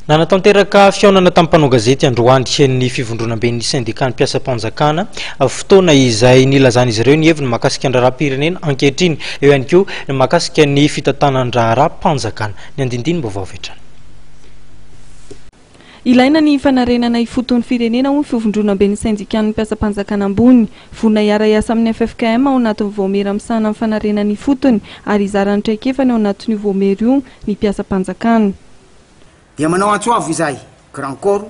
Nanatanteraka fihaonana tamin'ny mpanao gazety androany ny fivondronamben'ny sendikan'ny mpiasam-panjakana, fotoana izay nilazan'izy ireo ny heviny mahakasika ny raharaham-pirenena ankehitriny, eo ihany koa ny mahakasika ny fitantanan-draharaham-panjakana. Ny andindinim-baovao avy hatrany. Ilaina ny fanarenana ifotony firenena hoy ny fivondronamben'ny sendikan'ny mpiasam-panjakana ambony. Vonona hiara-hiasa amin'ny ffkm ao anatin'ny vaomiera misahana ny fanarenana ifotony ary hizara ny traikefany ao anatin'io vaomiera io ny mpiasam-panjakana. Dia manao antso avo izahay, Grand Corps,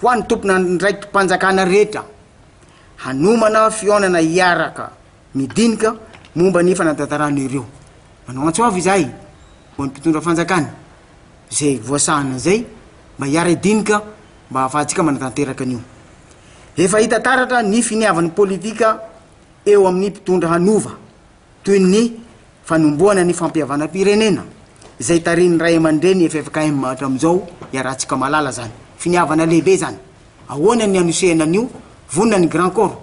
ho an'ny tompon'andraiki-panjakana rehetra hanomana fihaonana hiaraka midinika momba ny fanatanterahana ireo. Manao antso avo izahay ho an'ny mpitondra fanjakana izay voasahana izay mba hiara-hidinika mba hahafahantsika manatanteraka an'io. Efa hita taratra ny finiavan'ny politika eo amin'ny mpitondra hanova. toy ny fanombohana ny fampihavanam-pirenena izay tarihin'ny ray aman-dreny ffkm hatramin'izao, iarahantsika mahalala izany. Finiavana lehibe izany. Ahoana ny hanosehana an'io? Vonona ny Grand Corps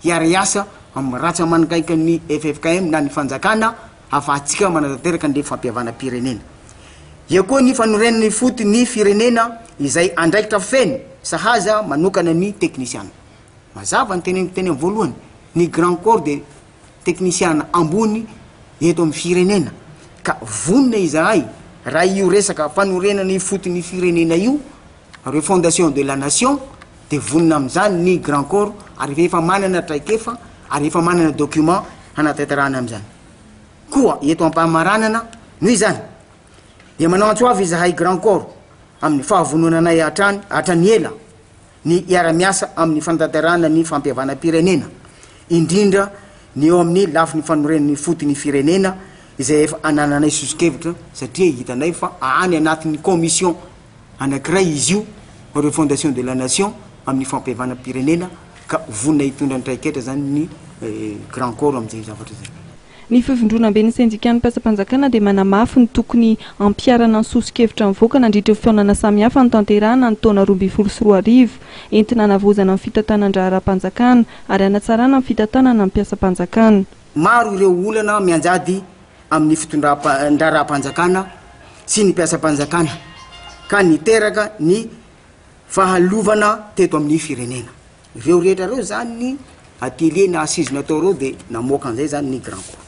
hiara-hiasa amin'ny ratsa-maningaikan'ny ffkm na ny fanjakana hahafahantsika manatanteraka an'ilay fampihavanam-pirenena. Eo koa ny fanorenana ifotony ny firenena izay andraikitra feno sahaza manokana ny teknisiana. Mazava ny teneniko teny amin'ny voalohany, ny Grand Corps dia teknisiana ambony eto amin'ny firenena ka vonona izahay raha io resaka fanorenana ifotony firenena io, refondation de la nation, dia vonona amin'izany ny Grand Corps ary efa manana traikefa ary efa manana document hanatanterahana amin'izany. Koa eto am-pamaranana noho izany dia manao antso avo izahay Grand Corps amin'ny fahavononanay hatrany hatrany ela ny hiara-miasa amin'ny fanatanterahana ny fampihavanam-pirenena, indrindra ny eo amin'ny lafiny fanorenana ifotony firenena izay efa anananay soso-kevitra satria hitanay fa any anatin'ny commission anankiray izy io, refondation de la nation, amin'ny fampihavanam-pirenena ka vonona hitondra ny traiketra izany ny Grand Corps amin'izay zavatra izay. Ny fivondronamben'ny sendikan'ny mpiasam-panjakana dia manamafy ny tokony hampiharana ny soso-kevitra nivoaka nandritra ny fihaonana samihafa notanterahana ny taona 2012 entina hanavaozana ny fitantanan-draharaham-panjakana ary hanatsarana ny fitantanana ny mpiasam-panjakana. Maro ireo olana mianjady amin'ny fitondran-draharaham-panjakana sy ny mpiasam-panjakana ka niteraka ny fahalovana teto amin'ny firenena. Ireo rehetra ireo zany ny atelier na assise natao ireo de namoaka an'izay zany ny grand cour.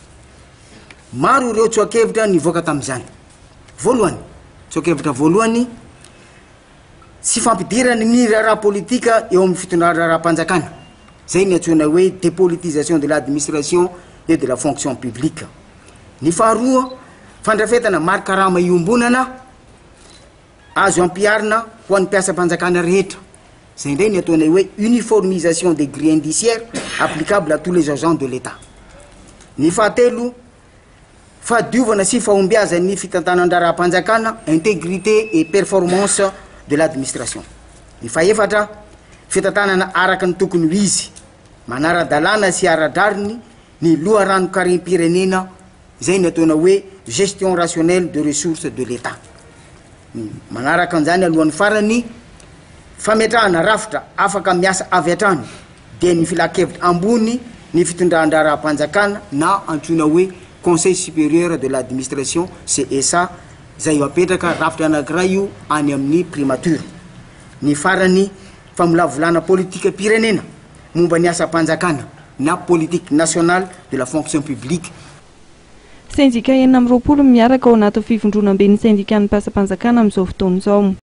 Maro ireo tsoa-kevitra nivoaka tamin'izany. Voalohany, tsoa-kevitra voalohany, tsy fampidirana ny raharaha politika eo amin'ny fitondran-draharaham-panjakana. Zay ny antsoina hoe dépolitisation de l'administration et de la fonction publique. Ny faharoa, fandrafetana mari-karama iombonana azo ampiharina ho an'ny mpiasam-panjakana rehetra. Izay indray ny ataonay hoe uniformisation des grilles indiciaires applicable à tous les agents de l'Etat. Ny fahatelo, fahadiovana sy fahombiazan'ny fitantanan-draharaham-panjakana, intégrité et performance de l'administration. Ny fahefatra, fitantanana araka ny tokony ho izy, manara-dalàna sy ara-drariny ny loharanon-karem-pirenena, Izay ny ataona hoe gestion rationnelle de ressources de l'Etat. Ny manaraka an'izany alohan'ny farany, fametrahana rafitra afaka miasa avy hatrany dia ny filankevitra ambony ny fitondran-draharaham-panjakana na antsoina hoe Conseil supérieur de l'administration, CSA, izay apetraka rafitra anankiray io any amin'ny primature. Ny farany, famolavolana politikam-pirenena momba ny asam-panjakana na politique nationale de la fonction publique. Sendika 26 no miaraka ao anatin'ny fivondronamben'ny sendikan'ny mpiasam-panjakana amin'izao fotoana izao.